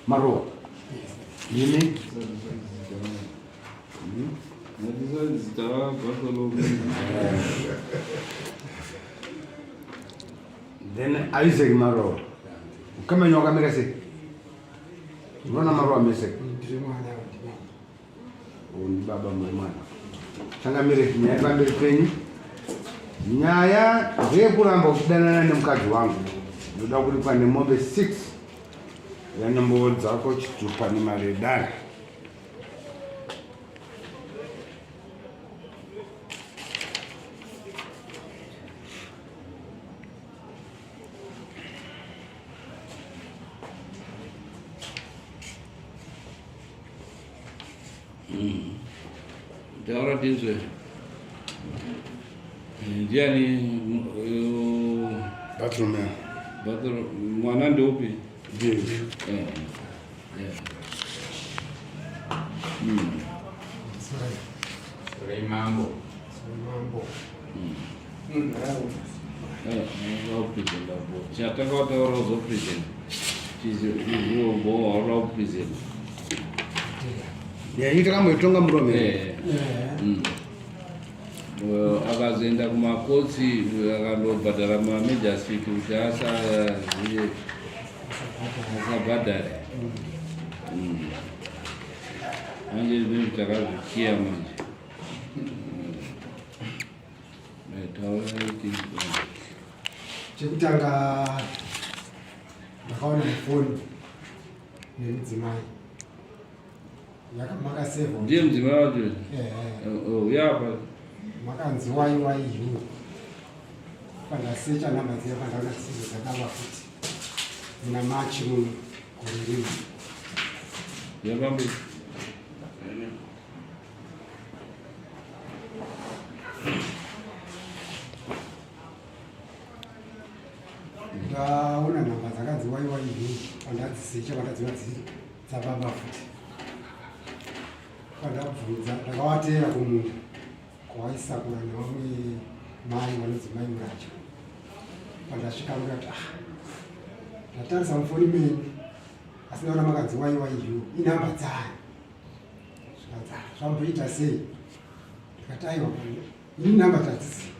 Marowa. Imi? Then Isaac Marowa. Ukama nyoka wakamira sei? Unoona Marowa mese? Ndiri mwana ndibaba. Ndi baba muri mwana. Changamire nyaya pamberi penyu. Nyaya ndeyekuramba uchidanana nemukadzi wangu. Ndoda kuripwa nemombe 6 yanembovo dzako chitupa nemari yedare. Taura tinzwe. Ndiani Bartolomeo. Bartolomeo mwana ndeupi? Ndiye. Eh. Yeah. Sorry mambo. Mambo. Vakupresenta bo. Chatanga wataura uzopresenta. Chizivo waura kupresenta. Nyaya takamboitonga murume. Eh. Akazoenda kumakotsi akandobhadhara mamejasi kuti asazive asabhadhare. Manje zvinhu takazvikiya manje. Chekutanga ndakaona mufoni nemudzimai makasevha ndiye mudzimai wacho uyapa makanzi wai wai yu pandasecha namba dziya pandaona dzidzo dzakava futi muna machi muno gore rino yavambi Ndaona nhamba dzakanzi waiwa ihu pandadzisecha pandadziva dziri dzababa futi pandabvunza ndakawateera kumunda kwawaisakura nevamwe mai vanonzi mai muracha pandasvika ndikati ah ndatarisa mufoni menyu asi ndaona makanzi waiwa ihu inhamba dzani zvikanzi ah zvamboita sei ndikati aiwa ini namba tadziziva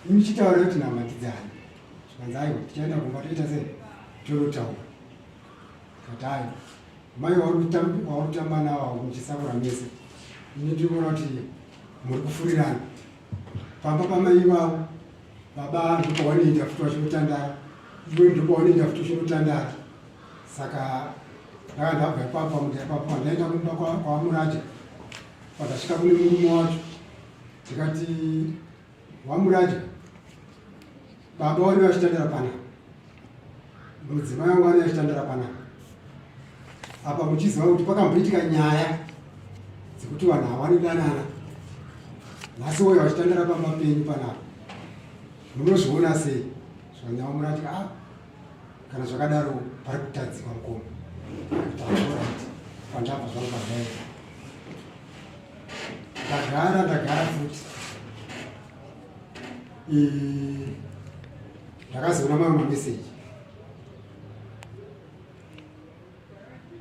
imi chitaura kuti namba ndidzani zvikanzi aiwa tichaenda kumba toita sei tonotaura ndikati aiwa mai wauri kutamba nawo muchisakura mese ini ndiri kuona kuti muri kufurirana pamba pamai ivavo baba ndopawanoenda futi vachinotandara iwe ndopawanoenda futi uchinotandara saka ndaka ndabva ipapo pamunda ipapo pandaenda kumba kwamuraja pandasvika kune murume wacho ndikati wamuraja baba wani vachitandara panapa mudzimai wangu wani achitandara panapa apa muchiziva kuti pakamboitika nyaya dzekuti vanhu havanodanana nhasi woyo vachitandara pamba penyu panapa munozviona sei zvanyawa murati a ah, kana zvakadaro pari kutadzikwa mukoma pandabva zvangu pandaenda ndagara ndagara futi ndakazoona mamwe mameseji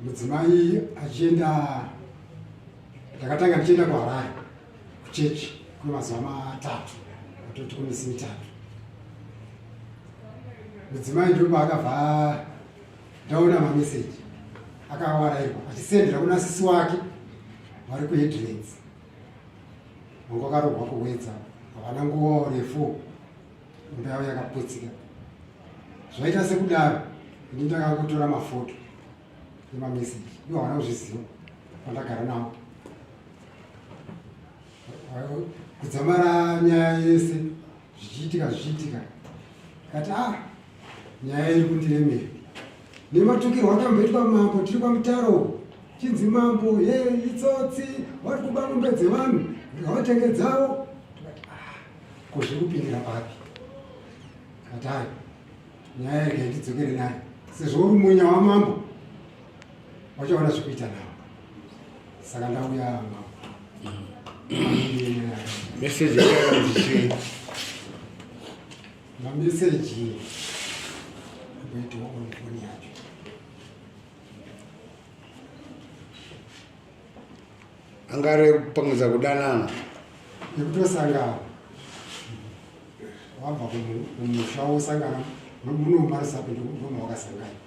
mudzimai achienda ndakatanga ndichienda kuharare kuchechi kwemazuva matatu atoti kumisi mitatu mudzimai ndopaakabva ndaona mameseji akawarairwa achisendera kuna sisi wake vari kuheadlands vanga vakarohwa kuwedza havana nguva refu imba yavo yakaputsika zvaita sekudaro ini ndakangotora mafoto emameseji ivo havana kuzviziva pandagara navo kudzamara nyaya yese zvichiitika zvichiitika kati ah nyaya iri kundiremera nematukirwo akamboitwa mambo tiri kwamutaro uko chinzi mambo ye itsotsi vari kuba mombe dzevanhu ngavatenge dzavo ah, ko zviri kupindira papi kati ayo nyaya yega ndidzokere nayo sezvo uri munya wamambo wachaona zvekuita nawo saka ndauya mambo meseji yakanzi chii Mameseji amboitawo on foni yacho. Anga ari ekupangidza kudanana. Nekutosangana. Wabva kumusha wosangana muno marusape ndomawakasangana.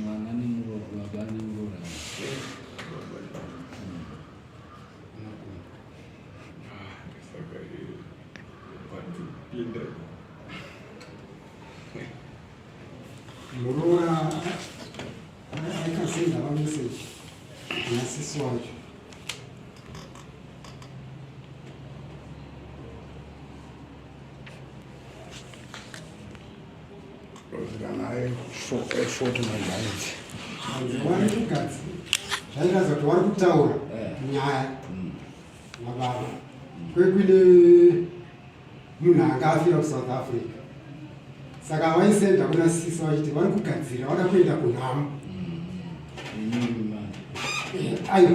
Mwana nemuroora, baba nemuroora. Muroora aikasenda mameseji kuna sisi wacho. Vari kugadzi zvairatidza kuti vari kutaura nyaya nababa kwekuine munhu anga afira kusouth africa saka vaisenda kuna sisi vachiti vari kugadzirira vada kuenda kunhamo ayo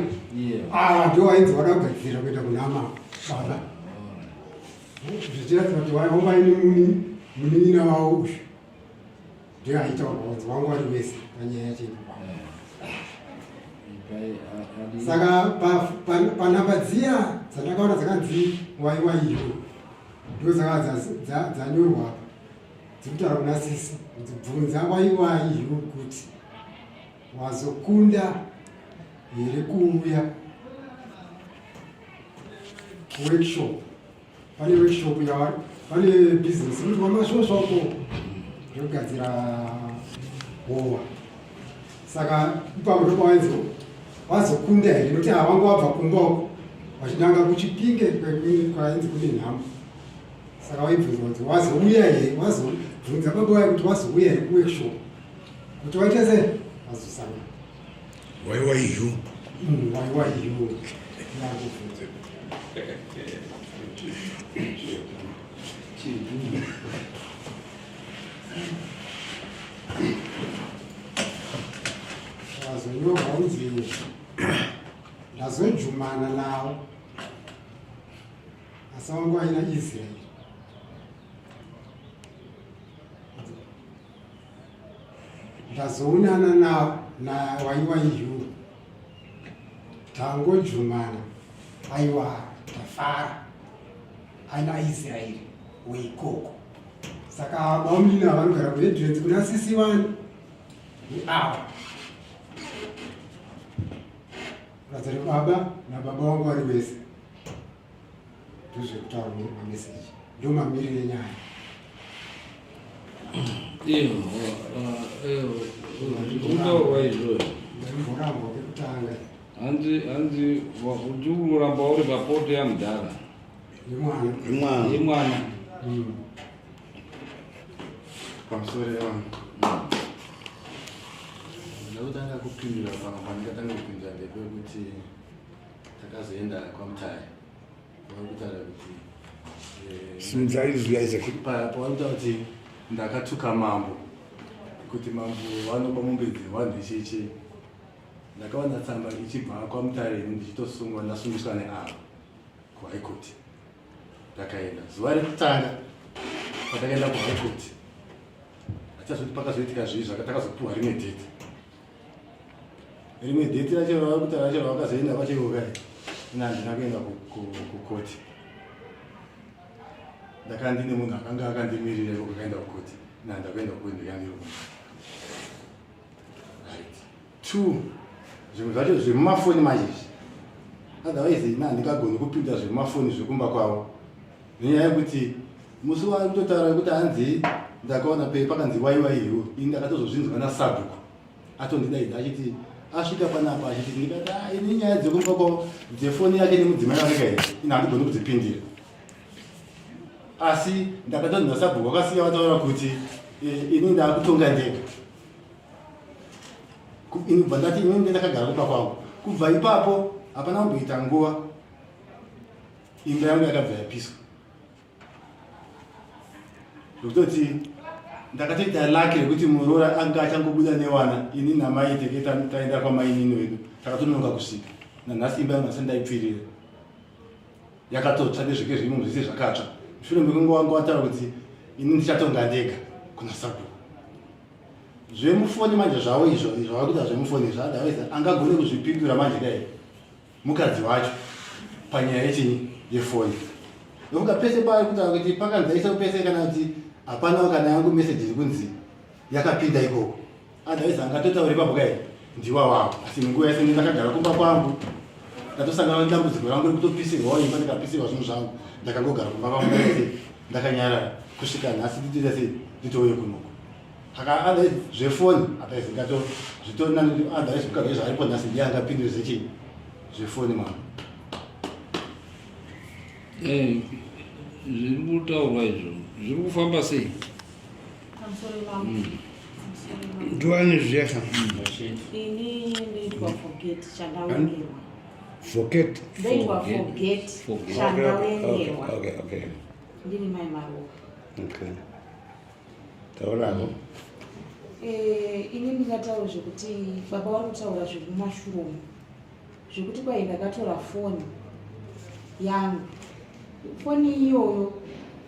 ava ndo vainzi vada kugadzirira kuenda kunhamo baba zvichiratidza kuti vaivaine munin'ina wavo uyu ndiyo aitaurwa kunzi wangu wari wese panyaya yacho ipapo saka panhamba dziya dzandakaona dzakanzi waiwaiyo ndo dzakava dzanyorwa apa dzikutaura kuna sisi kunzi bvunza waiwaiyo kuti wazokunda here kuuya kuworkshop pane workshop yavari pane business kuti wamasvosva uko zvekugadzira howa saka ipapo ndopawainzi wazokunda here nokuti havangu wabva kumba uko vachinanga kuchipinge kwainzi kune nhamo saka waibvunzwa kuti wazouya here wazobvunza baba waye kuti wazouya here kuworkshop kuti waita sei wazosangana waiwaiyu waiwaiyu yakubvunza wazonyorwa unzi ndazojumana nawo asi wangu aina israeri Ndazoonana na na waiwaiyu tangojumana aiwa tafara ana Israeri weikoko saka bamunini ava vanogara kuredrenzi kuna sisi wani neava kuratidza kuti baba nababa wangu vari wese ndozvekutaura mameseji ndomamirire nyaya utaurwa izvozvo ndaimborambwa kekutanga hanzi hanzi kuti uramba uri papoto yamudhara yemwana imwana yemwana Pamusoro yevanhu. Ndakutanga kupindura pamwe pandikatanga kupindura ndepekuti takazoenda kwamutare vari kutaura kuti eh, Simudzai izwi Isaac. Pavari kutaura kuti ndakatuka mambo kuti mambo vanoba mombe dzevanhu ichichi ndakawana tsamba ichibva kwamutare ini ndichitosungwa ndasungiswa neava kuhigh court ndakaenda zuva rekutanga patakaenda kuhigh court achazoti pakazoitika zvii zvakatakazopiwa rimwe date rimwe date racho ravakuta racho ravakazoenda vacheuka ini handina kuenda kukoti ndakanga ndine munhu akanga akandimirira iko kakaenda kukoti ini handina kuenda kukoti ndikanga ndiri kumba right two zvimwe zvacho zvemumafoni manje izvi otherwise ini handingagoni kupinda zvemumafoni zvekumba kwavo nenyaya yekuti musi waari kutotaura wekuti hanzi ndakaona pe pakanzi waiwaiwo ini ndakatozozvinzwa nasabhuku atondidaidza achiti asvika panapa achiti ndikati ah, ini nyaya dzekumba kwavo dzefoni yake nemudzimai wake kai ini handigoni kudzipindira asi ndakatonzi nasabhuku vakasiya vataura kuti eh, ini ndaakutonga ndega inobva ndati ini ndakagara kumba kwangu. Kubva ipapo hapana kumboita nguva, imba yangu yakabva yapiswa, zvekutoti ndakatoita laki rekuti muroora anga achangobuda newana, ini namai teke taenda kwamainini wedu, takatononoka kusvika. Nanhasi imba yangu asati ndaipfirira, yakatotsva nezveke zvimo zvese zvakatsva. Mushure mekunge wanga wataura kuti ini ndichatonga ndega kuna sabhuku zvemufoni manje zvavo izvo zvavakuita zvemufoni izvo, otherwise angagone kuzvipindura manje dai mukadzi wacho panyaya yechinyi yefoni. Ndofunga pese paari kutaura kuti pakanzi aisa pese kana kuti hapanawo kana yangu meseji iri kunzi yakapinda ikoko, otherwise angatotaura ipapo kai ndiwa wavo. Asi nguva yese ndakagara kumba kwangu, ndatosangana nedambudziko rangu rekutopisirwawo imba, ndikapisirwa zvinhu zvangu, ndakangogara kumba kwangu ndaise ndakanyarara kusvika nhasi nditoita sei nditouye kunoko. Saka otherwise zvefoni otherwise ngato zvitori nani kuti otherwise mukadzi zvaaripo nhasi ndiye angapindure zvechii zvefoni mama. Eh, zviri kutaurwa izvo zviri kufamba sei? Ndiwani zviyasa? Ini ndoitwa Forget Chandawengerwa. Forget. Ndoitwa Forget Forget. Chandawengerwa. Okay. Ndiri mai Maruwa. Okay. Taurako. Ini ndingataura zvekuti baba vari kutaura zvekumashure umu zvekuti kwai ndakatora foni yangu. Foni iyoyo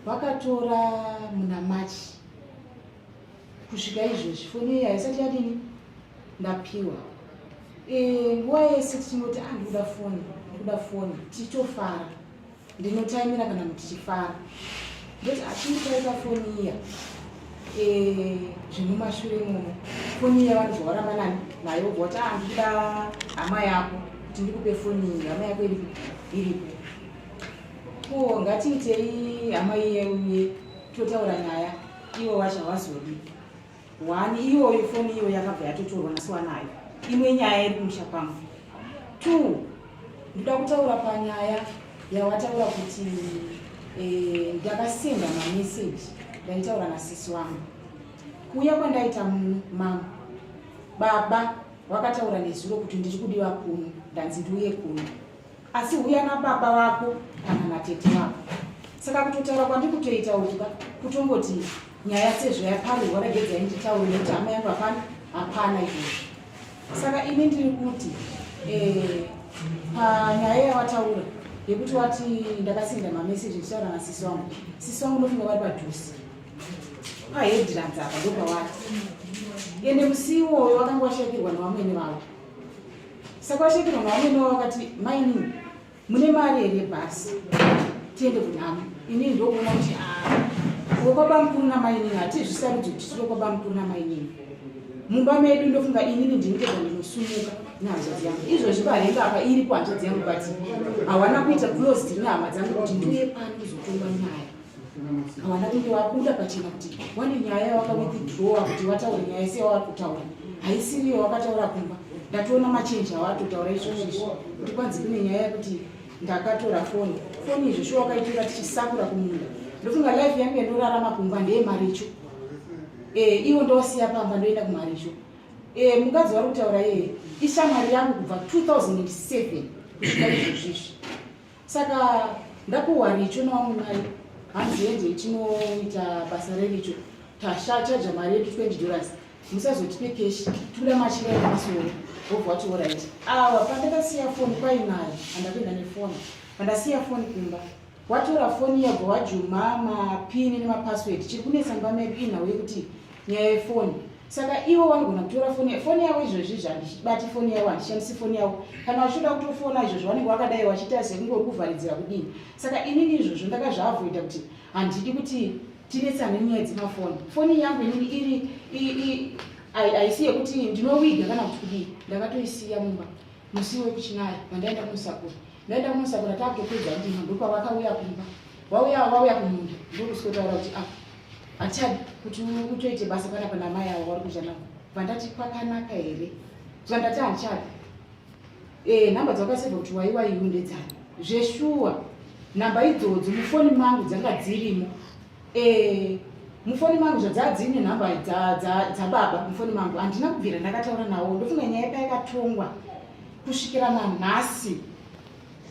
vakatora muna March, kusvika izvozvi foni iyoyo haisati yadini ndapiwa. Nguva yese tichinoti, ah, ndikuda foni, ndikuda foni, tichitofara, ndinotaimira kana kuti tichifara, ndoti achinditaita foni iya. Zvemumashure imomo foni iya vanobva varamba nani nayo, vobva vati, ah, ndikuda hama yako kuti ndikupe foni iyi, hama yako iripo iripo ko ngatiitei hama iye uye totaura nyaya. Ivo vacho havazodi one iyoyo foni iyoyo yakabva yatotorwa nasi wanayo. Imwe nyaya iri kumusha kwangu. Two, ndoda kutaura panyaya yawataura kuti ndakasenda mameseji ndaitaura nasisi wangu. Kuuya kwandaita muno mama, baba vakataura nezuro kuti ndiri kudiwa kuno, ndanzi ndiuye kuno, asi uya nababa vako kana natete vako. Saka kutotaura kwandikutoita uku kutongoti nyaya sezvo yaparurwa, regedzai nditaure nekuti hama yangu hapana hapana izvozvo. Saka ini ndiri kuti panyaya yawataura yekuti wati ndakasenda mameseji ndichitaura nasisi wangu, sisi wangu ndofunga vari padhuze paHeadlands apa ndopawati, ende musi iwoyo wakanga washaikirwa nevamwene vavo. Saka washaikirwa nevamwene vavo, vakati, mainini, mune mari here bhasi tiende kunhamo? Inini ndokuona kuti wokwaba mukuru namainini hatizvisarudzi kuti tiri kwaba mukuru namainini mumba medu. Ndofunga inini ndini ndega ndinosumuka nehanzvadzi yangu. Izvozvi parenga apa iripo hanzvadzi yangu, but hawana kuita close. Tiri nehama dzangu kuti ndiuye pano kuzotonga nyaya, hawana kunge wabuda pachena kuti wane nyaya yawakawithdrawa kuti wataure nyaya seyawari kutaura haisiriyo wakataura kumba. Ndatoona machenji awatotaura izvozvo izvi kuti kwanzi kune nyaya yekuti ndakatora foni. Foni izvo shuwa wakaitora tichisakura kumunda. Ndofunga life yangu yandorarama kumba ndeyemaricho. Iwo ndowasiya pamba, ndoenda kumaricho. Mukadzi wari kutaura iyeye ishamwari yangu kubva 2007 kusvika izvozvizvi. Saka ndapuhwa richo nevamwe mai, hanzi hende tinoita basa rericho, tashachaja mari yedu $20, musazotipe cash, tikuda machira emasoro. Wobva wati alright. Awa pandakasiya foni kwainayo, handakuenda nefoni. Pandasiya foni kumba, watora foni yabva wajuma mapini nemapassword. Chiri kunetsa mumba medu inhau yekuti nyaya yefoni. Saka ivo vanogona kutora foni, foni yavo izvozvi handibati foni yavo, handishandisi foni yavo. Kana vachitoda kutofona izvozvo vanenge vakadai vachiita sekunge uri kuvharidzira kudini. Saka inini izvozvo ndakazviavoida kuti handidi kuti tinetsane nenyaya dzemafoni. Foni yangu inini iri haisi yekuti ndinowiga kana kuti kudii, ndakatoisiya mumba musi wekuchinaya vandaenda kunosakura. Ndaenda kunosakura, takutopedza ndima, ndopavakauya kumba, vauya vauya kumunda, ndokusikotaura kuti ah, hatichadi kuti utoite basa panapa namai avo vari kuita navo. Vandati kwakanaka here? Zvandati handichadi. Nhamba dzawakasevha kuti waiwa iwe ndedzani? Zveshuwa nhamba idzodzo mufoni mangu dzanga dzirimo. Mufoni mangu zvadzaa dzine nhamba dzababa mufoni mangu, handina kubvira ndakataura nawo. Ndofunga nyaya payakatongwa. Kusvikira nanhasi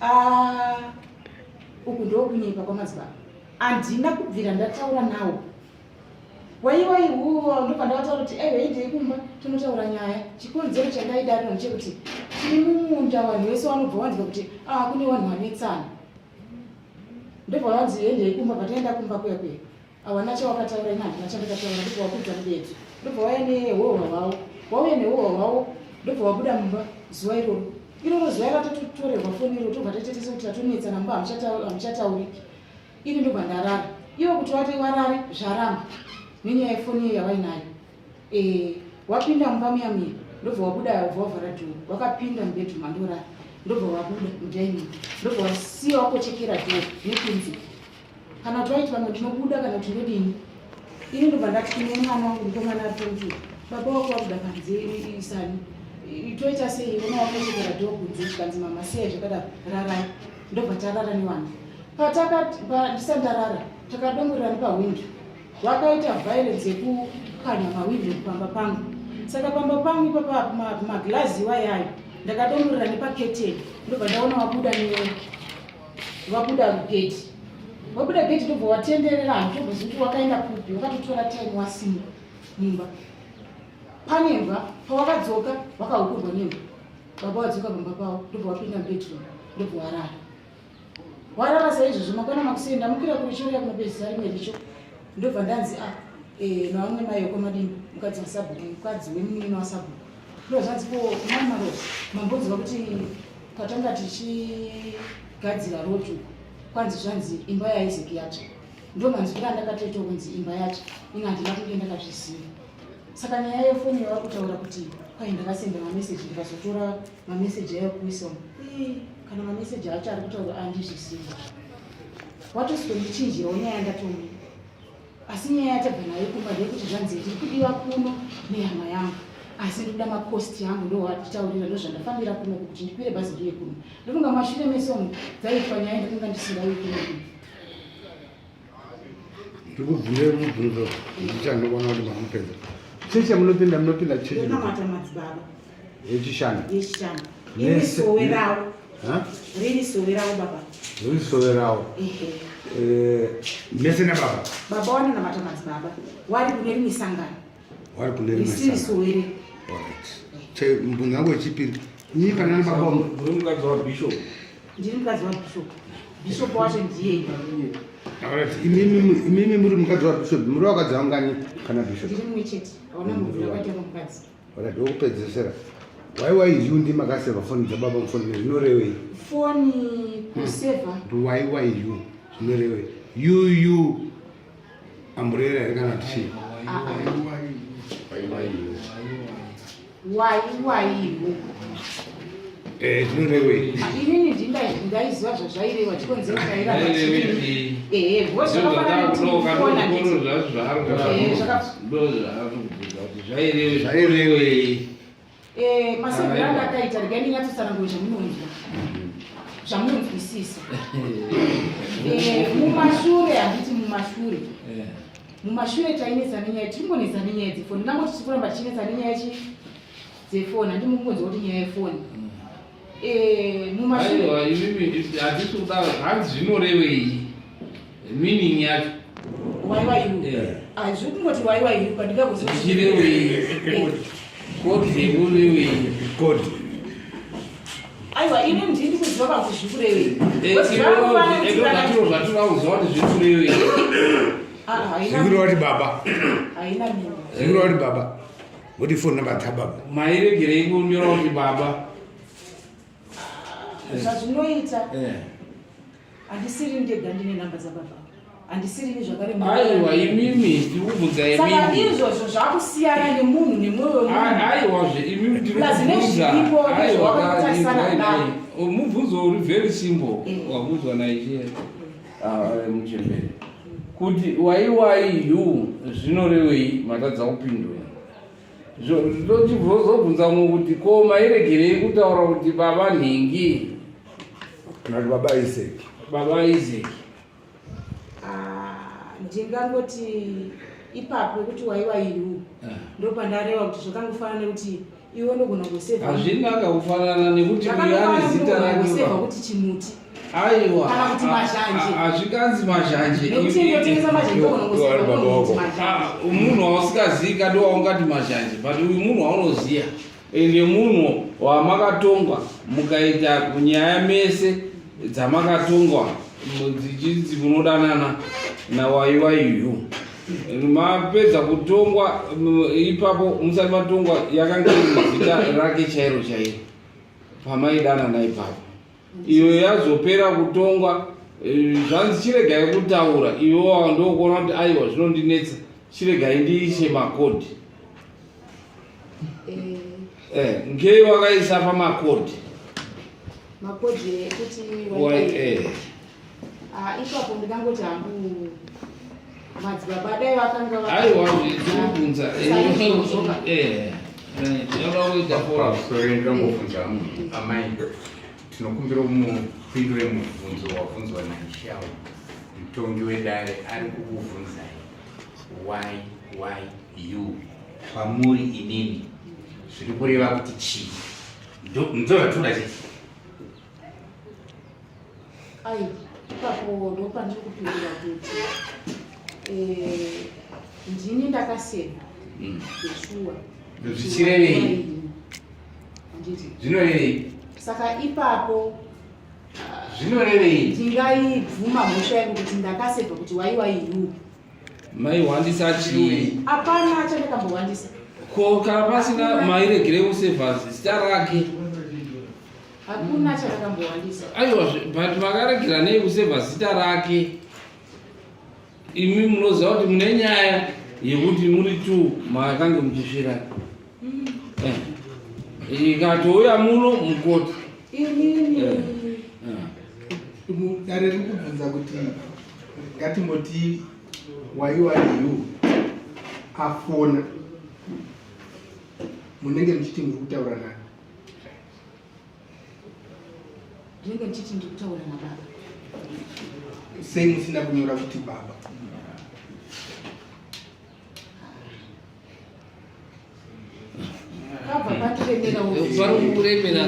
ah, uku ndokunyepa kwamadzibaba. Handina kubvira ndataura nawo. Waiwa ihuwa ndobva ndavataura kuti aiwa indei kumba tonotaura nyaya. Chikonzero chandaidaro ndechekuti tiri mumunda vanhu vese vanobva vanzwa kuti ah kune vanhu vanetsana. Ndobva vanzi endei kumba pataenda kumba kuya kuya. Hawana chawakataura ini handina chandakataura ndobva wakudza mubedzo. Ndobva wauya nehohwa hwavo. Wauya nehohwa hwavo ndobva wabuda mumba zuva iroro. Iroro zuva ratatotorerwa foni iroro tobva taita tese kuti tatonetsana mumba hamuchatauriki. Ini ndobva ndarara. Ivo kuti vati warare zvaramba nenyaya yefoni iyo yavainayo. Eh, wapinda mumba muya muya ndobva wabuda wabva wavhara dhoo wakapinda mubedroom andorara ndobva wabuda mudining ndobva wasiya wakochekera dhoo nekunze kana kuti waiti vamwe ndinobuda kana kuti ndodini ini ndobva ndati kune mwana wangu mukomana ari tonti baba wako wabuda panze isani toita sei ona wakochekera dhoo kunze zvikanzi mama siyai zvakadaro rarai ndobva tarara newana pataka ndisati ndarara takadongorera nepahwindo vakaita violence yekupwanya mahwindo pamba pangu saka pamba pangu ipapa maglazi iwayayo ndakadongorera nepaketeni ndobva ndaona wabuda wabuda gate wabuda gate ndobva watenderera handitombozii kuti wakaenda kupi wakatotora time wasimuka mumba panembwa pawakadzoka wakahukurwa nembwa baba wadzoka pamba pavo ndobva wapinda mubedroom ndobva warara warara saizvozvo mangwana makuseni ndamukira kurichouya kunopedzisa rimwe richo ndobva ndanzi a ah, eh, navamwe mai vekwamadini mukadzi wasabhuku mukadzi wemunin'ina wasabhuku ndo zvanzi ko mai marosi mambonzwa kuti patanga tichigadzira road uku kwanzi zvanzi imba yaisaac yatsva ndo manzwiro andakatoita kunzi imba yatsva ini handina kunge ndakazviziva saka nyaya yefoni yavari kutaura kuti kwai ndakasenda mameseji ndikazotora mameseji ayo kuisa kana mameseji acho ari kutaura andizvisiva watoswendichinjirawo nyaya ndatomira asi nyaya yatabva nayo kumba ndeyekuti zvanzi ndiri kudiwa kuno nehama yangu asi ndikuda makosti yangu ndowatitaurira ndozvandafambira kuno kuti ndikwire bhazi ndiye kuno ndofunga mashure mese umu dzaitwa nyaya ndakanga ndisingauyi kuno ndikubvunze mubvunzo ndichandoona kuti mamupedza chechi yamunopinda munopinda chechi ndonamata madzibaba yechishanu yechishanu riri sowe rawo riri sowe rawo baba riri sowe rawo eh, mese nababa baba wanonamata madzibaba wari kune rimwe sangano wari kune rimwe sangano risiri sowe re alright mubvunzo wangu wechipiri nyii kana baba muri mukadzi wabishop ndiri mukadzi wabishop bishop wacho ndiye Alright, imimi muri mukadzi wabishop muri wakadzi vangani kana bishop ndiri mumwe chete hauna munhu wakaita mukadzi Alright, wokupedzesera YYU ndimakaseva foni dzababa mufoni zvinorevei foni kusevha YYU zvinorevei UU amburera here kana kuti chii YYU Eh, zvinorevei inini ndingaiziva zvazvaireva chikonzero chairamba ehe zvakafanana zvairevei eh, masevhero anga akaita regai ndinyatsotsanangura zvamunonzwa zvamunonzwisisa eh, mumashure handiti mumashure mumashure tainetsa nenyaya tiringonetsa nenyaya dzefoni ndingangoti tiri kuramba tichinetsa nenyaya chi dzefoni handimukungonzwa kuti nyaya yefoni eh, mumashure aiwa imimi hatisi kuda hanzi zvinorevei meaning yacho YYU hazviri kungoti YYU pandingakuziva zvichirevei code yekurevei code aiwa ini ndini kuziva pakuti zvikurevei zvatinoda kuziva kuti zviri kurevei zvikureva kuti baba haina mimba zvikureva kuti baba voti phone number dzababa mairegerei kunyora kuti baba zvazvinoita handisiri ndega ndine namba dzababa handisirini zvakare aiwa imimi tiri kubvunza saka imimi izvozvo zvakusiyana nemunhu nemwoyo wemunhu aiwazve imimi tiri Plus kubvunza nezviripo, Aiwa, nezvawakatarisana ai, navo. ai. Mubvunzo uri very simple Eh. wabvunzwa naishe muchembere kuti YYU zvinorevei matadza kupindura tochibvozobvunza mumwe kuti ko mairegerei kutaura kuti baba nhingi kana kuti baba isaac baba isaac Ah, ndingangoti ipapo kuti YYU ndopandareva kuti zvakangofanana nekuti Iwe ndogona kuseva. Hazvina kakufanana nekuti uyu ane zita rake. Kuseva kuti chimuti. Aiwa. Kana kuti mazhanje. Hazvikanzi mazhanje. Nekuti ndotengesa mazhanje ndogona kuseva kuti mazhanje. Ah, munhu wausikazivi kadi waungati mazhanje but uyu munhu waunoziva ende munhu wamakatongwa mukaita nyaya mese dzamakatongwa dzichinzi munodanana nawaiwaiyu mapedza kutongwa ipapo musati matongwa yakanga iri zita rake chairo chairo pamaidanana ipapo iyo yazopera kutongwa eh, zvanzi chiregai kutaura iwo ndokuona kuti aiwa zvinondinetsa chiregai ndiise makodhi eh. eh, ngei wakaisa pamakodhi makodhi ekuti eh. Ah, ipapo ndingangoti hangu madzibaba dai vakanga aiwa zvirikubvunza pamusoro ndingangobvunza amai tinokumbira mupindure mubvunzo wabvunzwa naishawo mutongi wedare ari kukubvunzai yy kwamuri inini zviri kureva kuti chii ndozvatinoda chete Ai, ipapo ndopandiri kupindura kuti eh, ndini ndakaseva mm. zveshuwa. Zvichirevei? Handiti. Zvinorevei? Saka ipapo zvinorevei? Ndingaibvuma mhosva yangu kuti ndakaseva kuti waiwa iyu. Maihwandisa chii? Hapana chandakambohwandisa. Ko kana pasina mairegere kusevha zita rake? Hakuna chatakambowandisa. Aiwa but makaregera nei kusevha zita rake? Imi munoziva kuti mune nyaya yekuti muri two makange muchisvirana. Mm. Eh. Ikatouya muno mukoti. Inini. Eh. Eh. Dare riri kubvunza kuti ngatimboti waiwaiyu afona munenge muchiti muri kutaura nani? Ndinenge ndichiti ndiri kutaura nababa. Sei musina kunyora kuti baba? Kabva patiremera Pari kuremera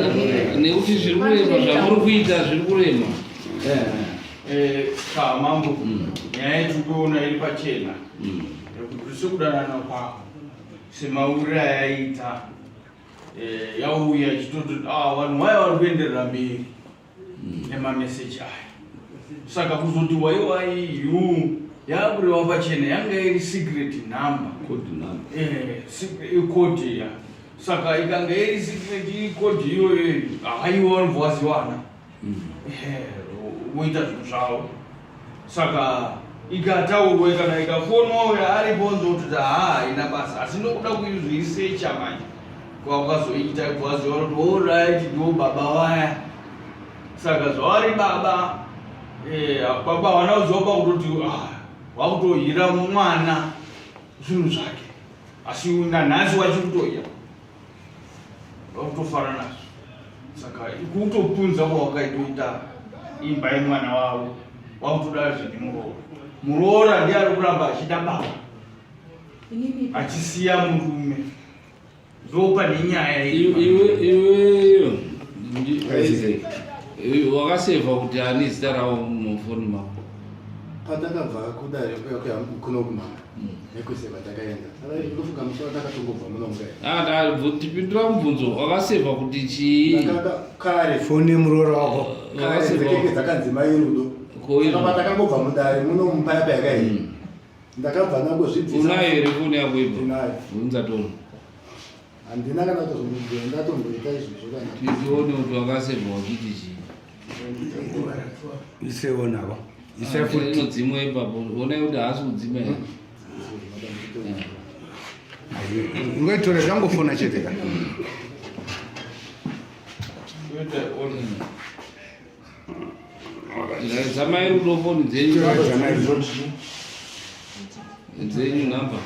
nekuti zviri kurema zvamuri kuita zviri kurema. Eh, ka mambo nyaya yetiri kuona iri pachena yekuti sekudanana kwako semauriro ayaita Eh, yauya ichitoti ah, vanhu vaya vari kuenderera mberi nemameseji aya saka kuzoti waiwai yu yakureva pachena yanga iri secret number eh, code ya saka ikanga iri secret code iyoyo haiwa vanobva vaziwana eh, voita zvinhu zvavo saka ikataurwa kana ikafonwa uya aripo nzototi haa haina basa asi ndokuda kuizvisecha manje kwaukazoita kwaziva kuti orit ndo baba vaya saka zvavari baba eh, baba vana kuziva pakutoti ah, vakutohira mwana zvinhu zvake asi nanhasi wachikutohira vakutofara nazvo saka kutopunza kwawakaitoita imba yemwana wavo wakutoda zvedi muroora muroora ndiye ari kuramba achida baba achisiya murume ndopane nyaya iweyo wakasevha kuti ani zita ravo mufoni mako patakabva kudare kuno kumama nekwese kwatakaenda ndofunga musi watakatongobva muno mukai tipindura mubvunzo wakasevha kuti chii kare foni yemuroora wako kare dzekeke dzakanzi mai rudo saka patakangobva mudare muno mupaya payakaii hmm. ndakabva ndangozvibvisa unayo here foni yako ipo ndinayo unza tono handina kana kutozomubvira ndatomboita izvozvo kana tione kuti wakasevha uchiti chii isewo navo isai futi inodzimwa ipapo onai kuti haasi kudzima here ungaitore zvangofona chete ka Dzamai rudo foni dzenyu. Dzenyu number.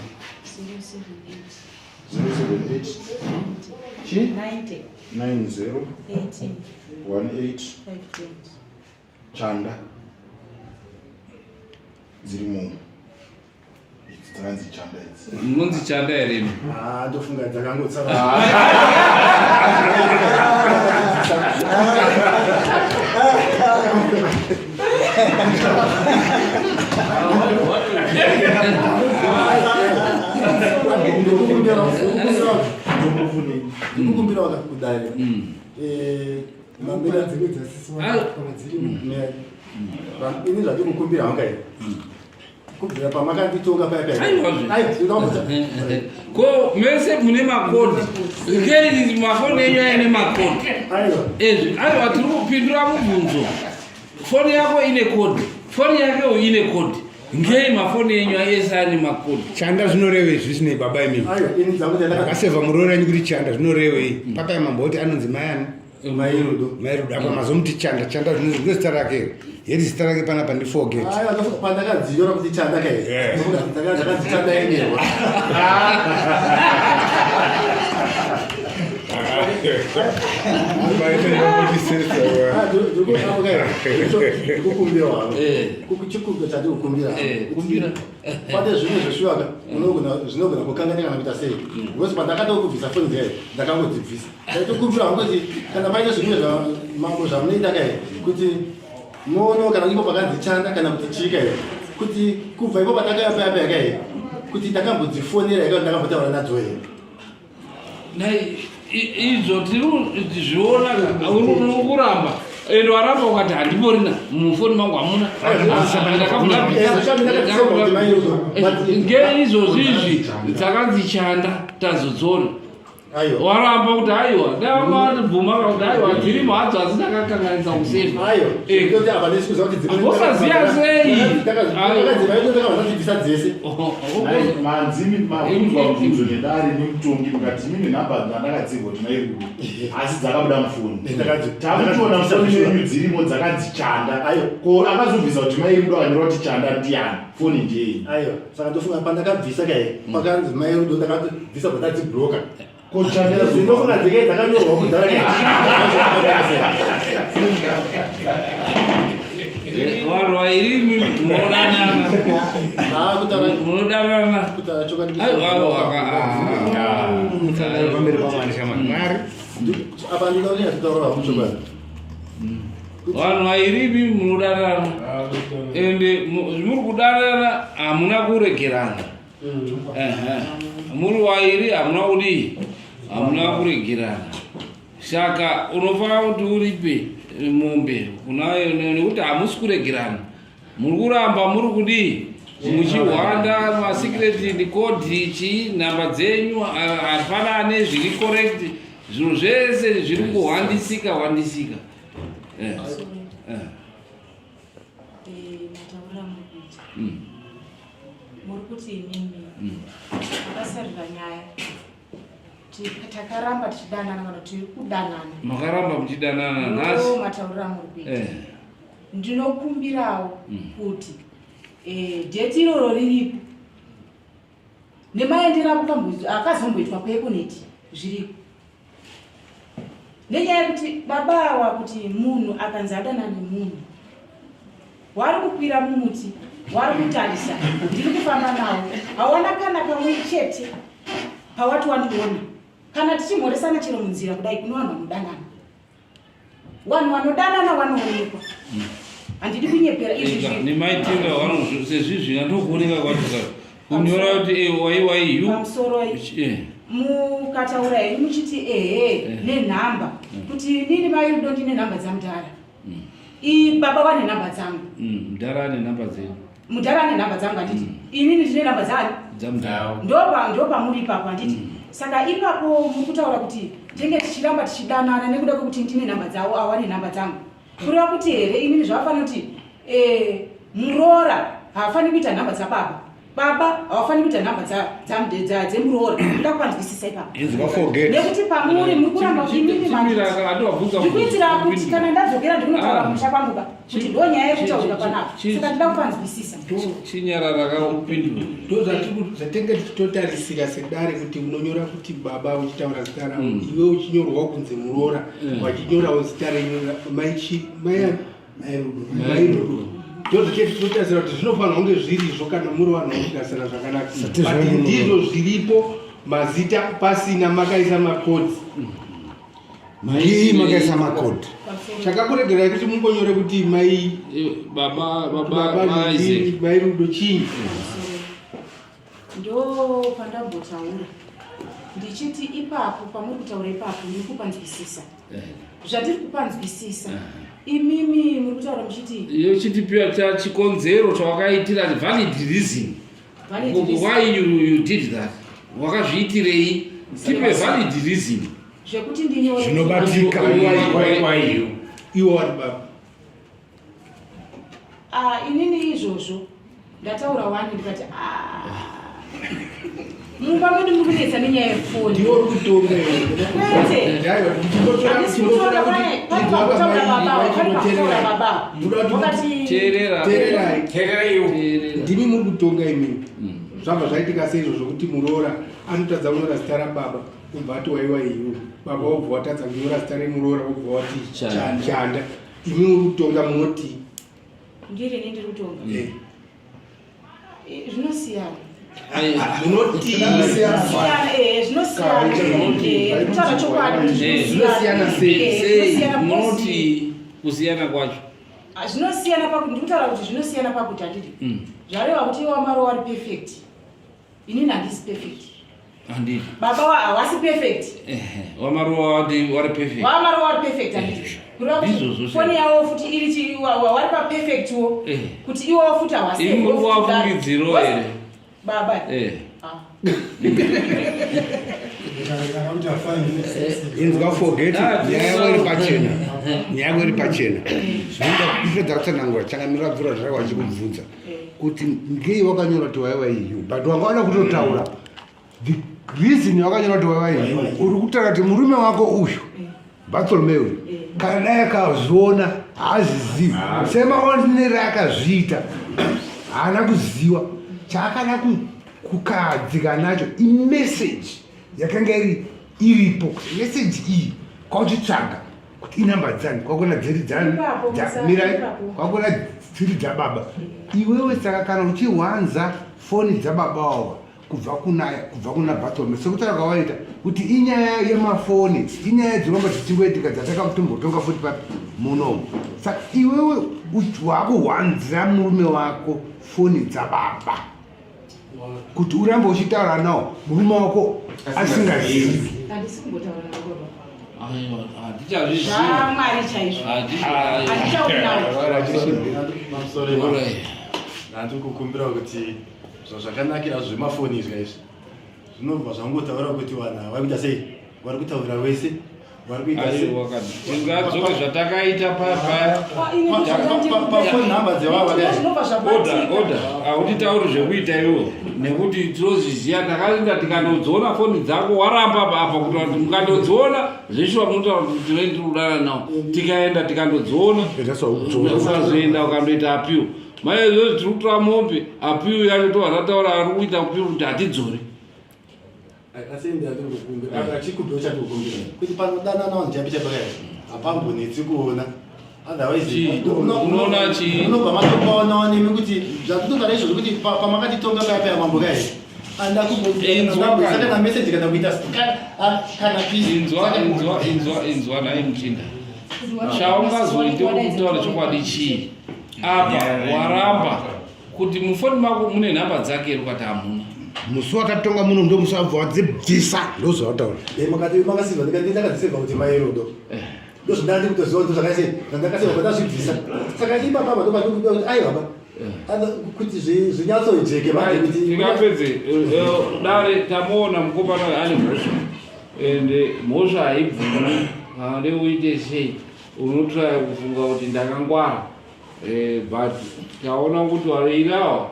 078 Chi? 90 18 18 520. Chanda dziri muno. Idzi dzakanzi chanda idzi. Munonzi chanda here imi? Ah, ndofunga dzakangotsara. Ndikukumbira wakakudai. Eh, mamira dzimwe dzasisi kana dzirimo. Ini zvandikukumbira hanga here? Kubvira pamakanditonga paya paya. Aiwa. Ko mese mune makodi. Ngei mafoni enyu aine makodi. Aiwa. Ezvi aiwa tiri kupindura mubvunzo. Foni yako ine kodi. Foni yake ine kodi. Ngei mafoni enyu ese ane makodi. Chanda zvinorevei zvisinei baba imimi. Aiwa, ini dzangu dzandaka. Makasevha muroora yenyu kuti chanda zvinorevei. Papa yamamboti anonzi mai ani? Mai Rudo. Mai Rudo apa mazomuti chanda chanda zvinonzi ndo zita rake. Yeti zita rake panapa ndi forget. Aiwa, ndofunga pandakadzinyora kuti chanda kai. Yeah. Ndofunga ndakanzi chanda yenerwa. Ndikukumbira wavo. Chikumbiro chandikukumbira. Kumbira. Pane zvimwe zveshuwaka zvinogona kukanganika kana kuita sei. Because pandakatanga kubvisa foni dziya ndakangodzibvisa. Ndaitokumbira hangu kuti kana paine zvimwe mambo zvamunoita kai kuti muonewo kana ipo pakanzi chanda kana kuti chii kai kuti kubva ipo patakauya paya paya kai kuti ndakambodzifonera here kana ndakambotaura nadzo here. Nai izvo tiri kuzviona uri kuramba ende waramba ukati handimborina mufoni mangu hamuna ngeizvozvi izvi dzakanzi chanda tazodziona waramba kuti aiwa ndavabvuma kuti aiwa dzirimo hadzo asi ndakakanganisa kusefa wosaziva sei Manzimi mabvunzwa mubvunzo nedare nemutongi mukati imimi nhamba dzandakadzirwa kuti mai Rudo asi dzakabuda mufoni takutoona mufoni menyu dzirimo dzakanzi chanda ko akazobvisa kuti mai Rudo akanyora kuti chanda ndiyani foni ndiyei Aiwa, saka ndofunga pandakabvisa kai pakanzi mai Rudo ndakabvisa pandadzibloka. Ko chanda Ndinofunga dzikai dzakanyorwa kudhara kai. Vanhu vairi munodanana. Munodanana. Aiwa Pamberi pamwari shamwari. Mwari. Apa ndinoda kunyatsotaura hangu chokwadi. Vanhu vairi munodanana. Ende muri kudanana hamuna kuregerana. Ehe. Muri vairi hamuna kudii? Hamuna kuregerana. Saka unofanira kuti uripe mombe kunayo nekuti hamusi kuregerana. Muri kuramba muri kudii? Muchihwanda masecret code chii nhamba dzenyu hapana ane zviri correct zvinhu zvese zviri kuhwandisika hwandisika. Mataurira muri kuita muri kuti imimi makasarira nyaya takaramba tichidanana kana tiri kudanana. Makaramba muchidanana nhasi. Mataurira muri kuita. Ndinokumbirawo kuti date iroro riripo nemaendero akazomboitwa kuEconet zviriko. Nenyaya yekuti baba awa kuti munhu akanzi adanana nemunhu wari kukwira mumuti wari kutarisa ndiri kufamba nawo hawana kana kamwe chete pawati wandiona kana tichimhoresana chero munzira kudai kune vanhu vanodanana. Vanhu vanodanana vanoonekwa. Handidi kunyepera izvi zvinhu. Nemaitiro avanozvi sezvizvi ndokuoneka kwacho saka kunyora kuti wai wai yu. Pamusoro mukataura henyu muchiti ehe nenhamba kuti inini mai Rudo ndine nhamba dzamudhara. I baba vane nhamba dzangu. Mudhara ane nhamba dzenyu. Mudhara ane nhamba dzangu handiti. Inini ndine nhamba dzani? Dzamudhara. Ndopa ndopamuri ipapo handiti. Saka ipapo muri kutaura kuti tenge tichiramba tichidanana nekuda kwekuti ndine nhamba dzavo awane nhamba dzangu. Kureva kuti here inini zvavafanira kuti muroora haafaniri kuita nhamba dzababa. Baba havafaniri kuita nhamba dzemuroora. Ndoda kupanzwisisa ipapo. Inzwa forget. Nekuti pamuri muri kuramba imimi ndikuitira kuti kana ndadzokera ndikunotaura kumusha kwangu ka kuti ndo nyaya yekutaurika panapa. Saka ndida kupanzwisisa. Chinyarara kakupindura. Ndo zvatenge tichitotarisira sedare kuti unonyora kuti baba uchitaura zita ravo iwe uchinyorwawo kunzi muroora wachinyorawo zita renyu mai Rudo. Ndozvitinotarisira kuti zvinofanirwa kunge zvirizvo kana muri vanhu vakugarisana zvakanaka, but ndizvo zviripo mazita pasina makaisa makodzi. Ngii makaisa makodhi. Chakakuregerai kuti mungonyore kuti mai baba baba Isaac mai Rudo chii? Ndo pandambotaura ndichiti ipapo pamuri kutaura ipapo ndiri kupanzwisisa zvatiri kupanzwisisa. Imimi muri kutaura muchiti iyo chitipiwa chikonzero chawakaitira, valid reason. Valid reason. Why you did that? Wakazviitirei? Tipe valid reason. Zvekuti ndinyore Zvinobatika. Why you? Iwo wari baba. Ah, inini izvozvo ndataura wani, ndikati, ah, mumba medu muri kunetsa nenyaya yefoni. Ndiwo uri kutonga. Kwete. Handisi kutonga, pane pakutaura baba, pane pakutaura baba. Wakati Teerera. Teererai. Teerera iwo. Ndimi muri kutonga imimi. Zvabva zvaitika seizvo zvokuti muroora anotadza kunyora zita rababa, ubva ati waiwa iwe baba, wobva watadza kunyora zita remuroora, wobva wati Chanda. Chanda. Imi muri kutonga munoti Ndiri ini ndiri kutonga. Zvinosiyana. Munoti Zvinosiyana, zvinosiyana. Kutaura chokwadi kuti Zvinosiyana sei? Sei? Zvinosiyana Munoti kusiyana kwacho? Ah, zvinosiyana pakuti ndikutaura kuti zvinosiyana pakuti handidi zvareva kuti iwe wamaro wari perfect, inini handisi perfect. Handidi. Baba hawasi perfect. Wamaruwa wati wari perfect. Wamaro wari perfect, handidi kureva kuti Ndizvozvo. foni yavo futi iri wari paperfect wo, kuti iwewo futi hawasi. Imi muri kuvafungidziro here? Baba. Ah. Inzwa, forget it. Nyaya yako iri pachena, nyaya yako iri pachena. Zvinoda kupedza kutsanangura, changamira bvura zvaka vachikubvunza kuti ngei wakanyora kuti waiwa iyu, but wanga wada kutotaura the reason wakanyora kuti waiwa iyu. Uri kutaura kuti murume wako uyu Bartolomeo uyu, kana dai akazviona, haazvizivi semaonere akazviita, haana kuziva chaakada kukadzika nacho. Imeseji yakanga iri iripo, meseji iyi kwauchitsvaga kuti inamba dzani, kwakuona dziri dzani. Ipapo, Mirai. Ipapo. Kwakuona dziri dzababa iwewe. Saka kana uchihwanza foni dzababa wawa kubva kuna Bartolome, sekutaura kwawaita kuti inyaya yemafoni, inyaya dziromba dzichingoitika dzatakatombotonga futi papi munomu. Saka iwewe wakuhwanzira murume wako foni dzababa kuti urambe uchitaura nawo murume wako asingazivi. Handisi kumbotaura navo baba. Aiwa, hatichazvizivi. Zvamwari chaizvo. Handitauri navo. Pamusoro, ndandiri kukumbira kuti zvazvakanakira zvemafoni izvi izvi zvinobva zvangotaura kuti vanhu ava vari kuita sei, vari kutaura wese, vari kuita sei. Aiwa, kana tingadzoke zvatakaita paya. Pafoni nhamba dzevava. Zvinobva Order. zvabatika. Order, hautitauri zvekuita iwo nekuti tinozviziva. Takaenda tikandodziona foni dzako, waramba apa kuti vanhu mukandodziona zveshuwa munotaura kuti tinoi tiri kudana nawo. Tikaenda tikandodziona, ukazoenda ukandoita appeal mai izvozvi tiri kutora mombe, appeal yacho tobva tataura ari kuita appeal kuti hatidzori. Asi ndandiri kukumbira chikumbiro chandiri kukumbira kuti panodanana vanhu chaipo chaipo kai hapambonetsi kuona, otherwise Chii? Unoona chii? Unobva matopaonawo nemi kuti zvatotogara izvozvo kuti pamakatitonga paya paya mambo kai anda Inzwa kumboisa kana. kana message kana kuita kana peace. Inzwa, inzwa, inzwa, inzwa nhai muchinda, chaungazoite kutaura chokwadi chii apa? Waramba kuti mufoni mako mune nhamba dzake here? Ukati hamuna. Musi watatonga muno ndo musi wabva wadzibvisa, ndozvawataura. Makati makasivha, ndikati ndakadzisevha kuti mai Rudo, ndozvandandi kutoziva kuti zvakaise zvandakasevha pandazvibvisa. Saka ipapa apa ndopandikuda kuti aiwa ba kuti zvinyatsojeke manje kuti Tingapedze dare, tamuona mukomana uyu ane mhosva, ende mhosva haibvumi. Kana ndeuite sei, unotraya kufunga kuti ndakangwara, but taona kuti vaviri ava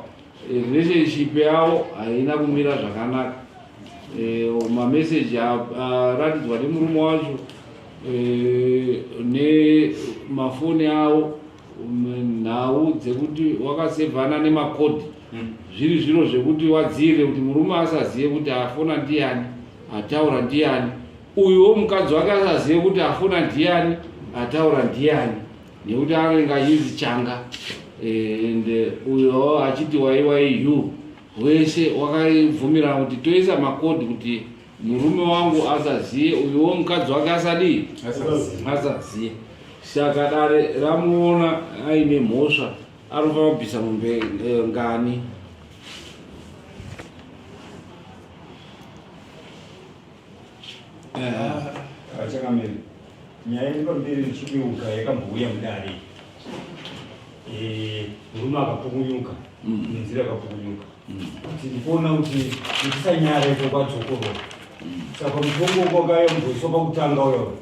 relationship yavo haina kumira zvakanaka. Mameseji aratidzwa nemurume wacho nemafoni avo, nhau dzekuti wakasevhana nemakodhi, zviri zviro zvekuti wadzire kuti murume asazive kuti afona ndiani, ataura ndiani, uyuwo mukadzi wake asazive kuti afona ndiani, ataura ndiani, nekuti anenge achinzi changa. Eh, and eh, uyo achiti waiwaiyu wese wakaibvumira kuti toisa makodhi kuti murume wangu asaziye uyuwo mukadzi wake asadii asaziye saka dare ramuona aine mhosva anofanira kubvisa mombe eh, ngani Changamire, nyaya iri pamberi ndichiyeuka yakambouya mudare. Eh, murume akapukunyuka mm. nenzira akapukunyuka mm. kuti ndikuona kuti ndisanyara iko kwadzokorora mm. saka mutongo kwakayamboiswa pakutanga uyo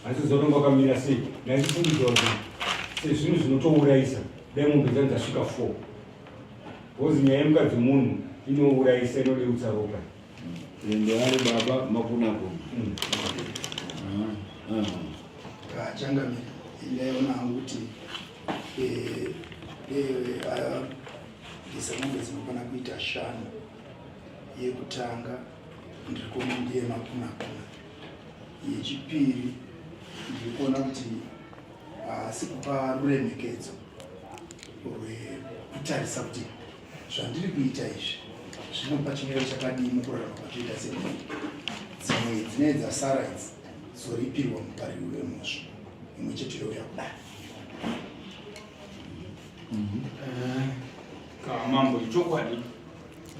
handiziva kuti wakamira sei ndaichifungidzwa kuti sezvinhu zvinotourayisa dai mombe dzangu dzasvika four because nyaya yemukadzi munhu inourayisa inodeutsa ropa Ende ari baba makuna kuna. Changamire, ndaiona hangu kuti eh, eh, bvisa mombe dzinokwana kuita shanu. Yekutanga ndiri kuona ndiye makuna kuna. Yechipiri ndiri kuona kuti haasi kupa ruremekedzo rwekutarisa kuti Zvandiri kuita izvi zvinopa chimiro chakadii mukurarama kwatoita semhuri? Dzimwe dzinee dzasara idzi dzoripirwa mupariri wemhosva imwe chete youya kudai. Eh, Kamambo ichokwadi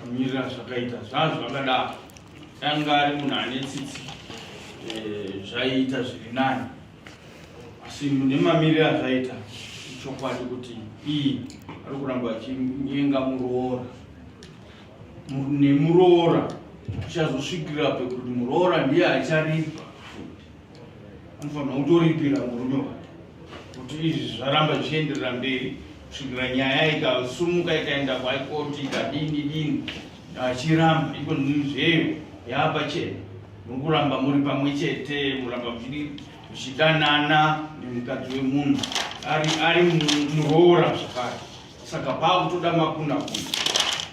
amirira zvakaita zvazvo zvakadaro anga ari munhu ane tsitsi eh, zvaiita zviri nani asi nemamiriro azvaita ichokwadi kuti iye ari kuramba achinyenga muroora nemuroora tichazosvikira pekuti muroora ndiye acharipa anofanira kutoripira murume wake kuti izvi zvaramba zvichienderera mberi kusvikira nyaya ikasumuka ikaenda kwaikoti ikadini dini achiramba iko zveyo yaapachena Mukuramba muri pamwe chete, muramba muchidanana nemukadzi wemunhu ari ari muroora zvakare. Saka pakutoda makuna kuna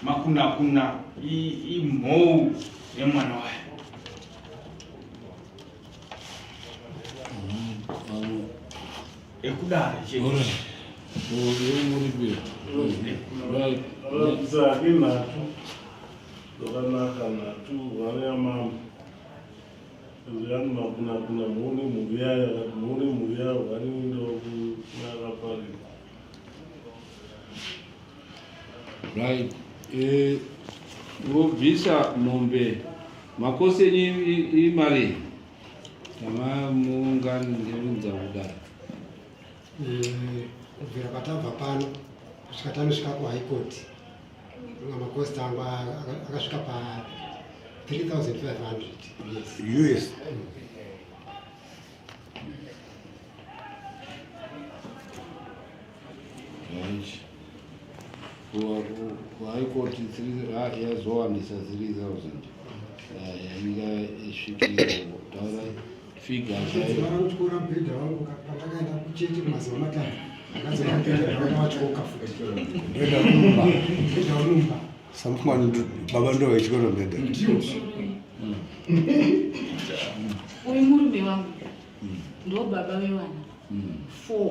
makuna kuna imhou yemwana wayo. Ekudare chete. Right. Nhatu Zvakanaka nhatu vana yamambo ziyani makunakuna muone mhuri yayo akati muone mhuri yayo vanoendawo kunakaparira right eh, vobvisa mombe makosi enyu imari tamamungandirunza kudaro eh, kubvira patabva pano kusvika tanosvika kuhigh court Makosta angu akasvika pa 3500 US. US. Kuhaikoti yazowanisa 3000 yainga isvikiro taurai Figure chaiyo. Vakatyora mubhedha wangu pandakaenda kuchechi mazuva matatu. Ndakadzoka mubhedha wangu watyoka futi. Mubhedha wekumba. Mubhedha wekumba. Samfuma baba ndo vaityora mubhedha. Ndiwo. Uyu murume wangu ndo baba vevana four.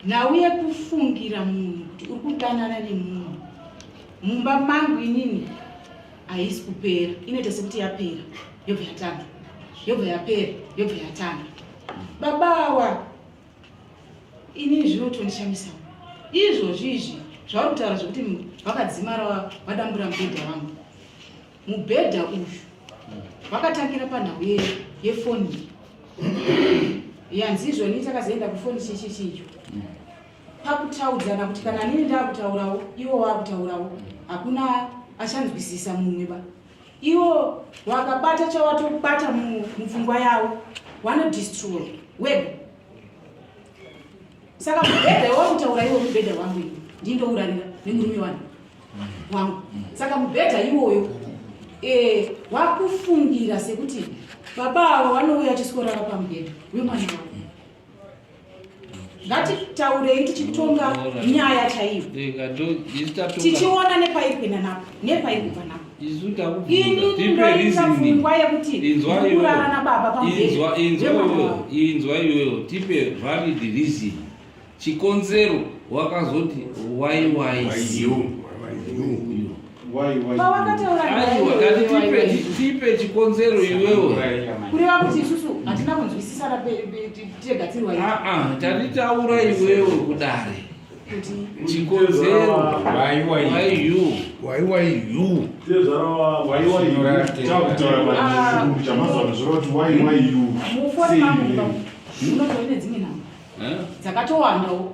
Nhau yekufungira munhu kuti uri kudanana nemunhu mumba mangu inini haisi kupera, inoita sekuti yapera yobva yatanga, yobva yapera yobva yatanga. Baba awa inini zvinotondishamisawo izvozvi izvi zvauri kutaura zvekuti vakadzimara vadambura mubhedha wangu Mubhedha uyu vakatangira panhau yefoni yanzi izvoni takazoenda kufoni chichichicho pakutaudzana kuti kana nini ndakutaurawo iwo wakutaurawo hakuna achanzwisisa mumwe ba iwo wakabata chawatobata mupfungwa yawo wanodestroy wega saka mubhedha iwakutaura iwo mubhedha wangu iwo ndindourarira nemurume wani wangu saka mubhedha iwoyo eh, wakufungira sekuti baba avo vanouya achisworara pamubhedha wemwana wavo ngatitaurei tichitonga nyaya chaiyo tichiona nepairi kuenda napo nepairi kubva napo inini ndoita pfungwa yekuti kurara nababa pamubhedha inzwa iyoyo tipe valid reason. Chikonzero wakazoti YYU. Pawakataura Aiwa, tati tipe chikonzero iwewe. Kureva kuti isusu hatina kunzwisisana tega tiri waii. Ah, tati taura iwewe kudare. Kuti Chikonzero YU. YYU. Takutaura pachirungu chamazuva zvoreva kuti YYU. Mufoni mangu munotori nedzimwe nhamba dzakatowandawo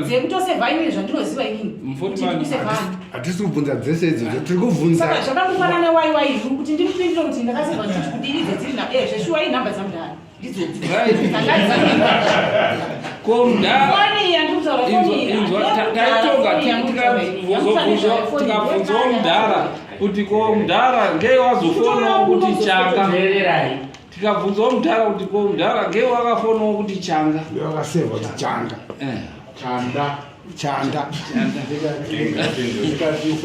dzekutosevha inini zvandinoziva inini kuti ndikusevhani. Hatisi kubvunza dzese idzodzo, tiri kubvunza. Saka zvakangofanana YYU kuti ndimupindure kuti ndakasevha ndichiti kudii idzo dziri eh zveshuwa inhamba dzamudhara ndidzodzi. Ko mudhara inzwa taitonga tikabvunzawo mudhara kuti ko mudhara ngei wazofonawo kuti changa. Tikabvunzawo mudhara kuti ko mudhara ngei wakafonawo kuti changa. Wakasevha kuti changa. Chanda. Chanda.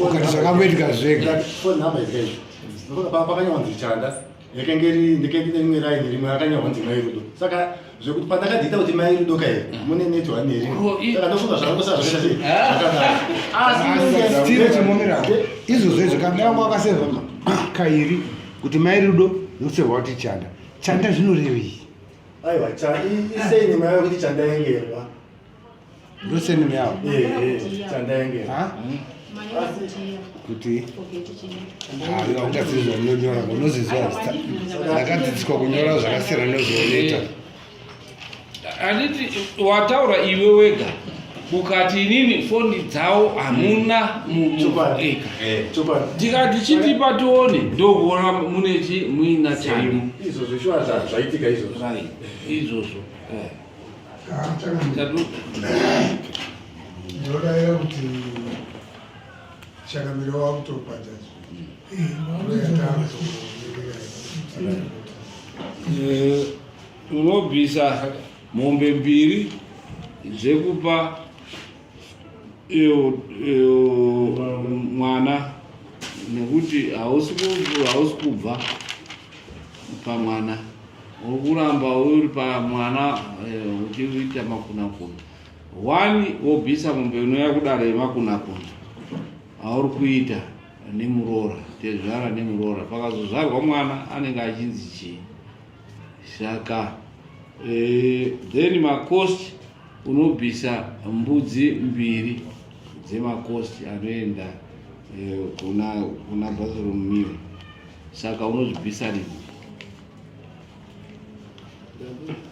Ukati zvakangoitika zvega. Phone number idzi pakanyorwa kunzi chanda yakanga iri ndikenge ine rimwe raini rimwe rakanyorwa kunzi mai rudo saka zvekuti pandakadziita kuti mai rudo kai mune net one here saka ndofunga zvakangosa zvakaita sei zvakadaro asi tiri chimomira izvozvo izvo kana yangu akasevha kairi kuti mai rudo nokusevha kuti chanda chanda zvinorevei aiwa isei nyaya yekuti chanda yengerwa ndosenime yavo chanda yengerwa kuti aiwa ungazivi zvamunonyora unoziziva zita ndakadzidziswa kunyora zvakasiyana nezvaunoita. Handiti wataura iwe wega ukati inini foni dzawo hamuna mueka tikati chitipa tione ndokuona mune chi muina chani. Izvozvo shuwa zvaitika izvozvo. Izvozvo. Ndinodaira kuti changamire wakutopa jaji. Unobvisa mombe mbiri dzekupa iyo iyo mwana nekuti hausi kubva pamwana, uri kuramba uri pamwana uchiita makunakuna. One wobvisa mombe inouya kudare yemakunakuna auri kuita nemuroora, tezvara nemuroora. Pakazozvarwa mwana anenge achinzi chii? Saka then macost unobvisa mbudzi mbiri dzemacost anoenda kuna Bartholomew. Saka unozvibvisa rini?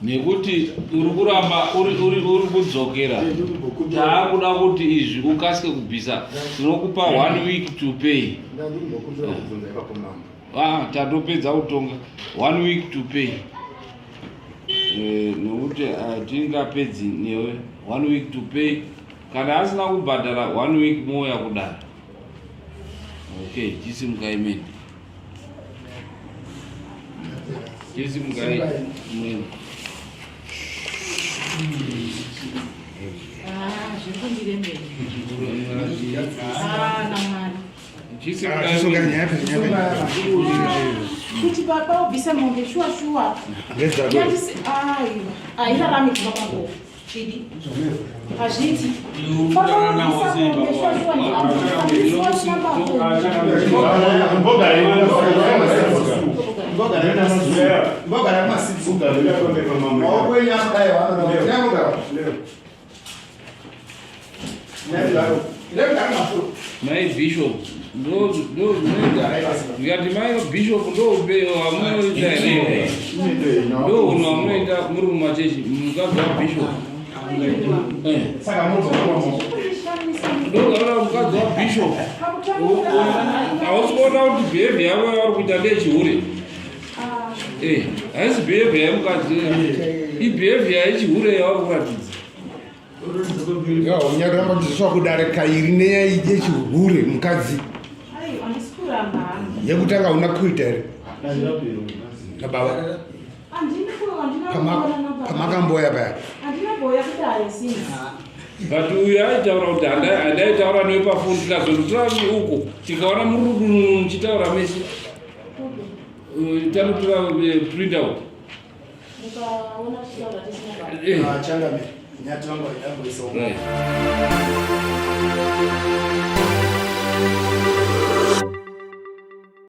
Nekuti uri kuramba uri kudzokera, taakuda kuti izvi ukasike kubvisa. Tinokupa one week to pay. Ndandimbokumbira kubvunza ipapo mambo. Ah, tatopedza kutonga. One week to pay, nekuti hatingapedzi newe. One week to pay, kana asina kubhadhara one week mouya kudaro. Okay, chisimukai mene, chisimukai mwene. Ah, zviri kundirembera. Ah, namwari. Chisunga nyaya nyaya. Kuti baba ubvise mombe shuwa shuwa. Ngedzako. Aiwa, hairarami kuva kwako. Chidi. Hazviiti. Baba ubvisa mombe shuwa shuwa ni Mbogara masitsi. Maoko enyu akadai vanoda. Mai bishop ndo ndo zvinoita ndikati mai bishop ndo wamunoita here? Ndo unhu wamunoita muri mumachechi, mukadzi wabishop? Ndokaona mukadzi wabishop, hausi kuona kuti behavior yavo yavari kuita ndeyechihure? Haisi behavior yemukadzi, ibehavior yechihure yavari kuratidza. Unyaramba kudzidziswa kudare kairi nenyaya yechihure mukadzi. Aiwa, handisi kuramba hangu. Yekutanga hauna kuita here nababa? Handina kuona nababa. Pamakamboya paya. Handina boya kudare sinzi. But uyu aitaura kuti handaitaura newe pafoni, tikazonotora uko tikaona murudununu muchitaura mese. Tanotora print out. Mukaona tichitaura tisina baba. Changamire. Nyati vangu vaidamboisawo. Right.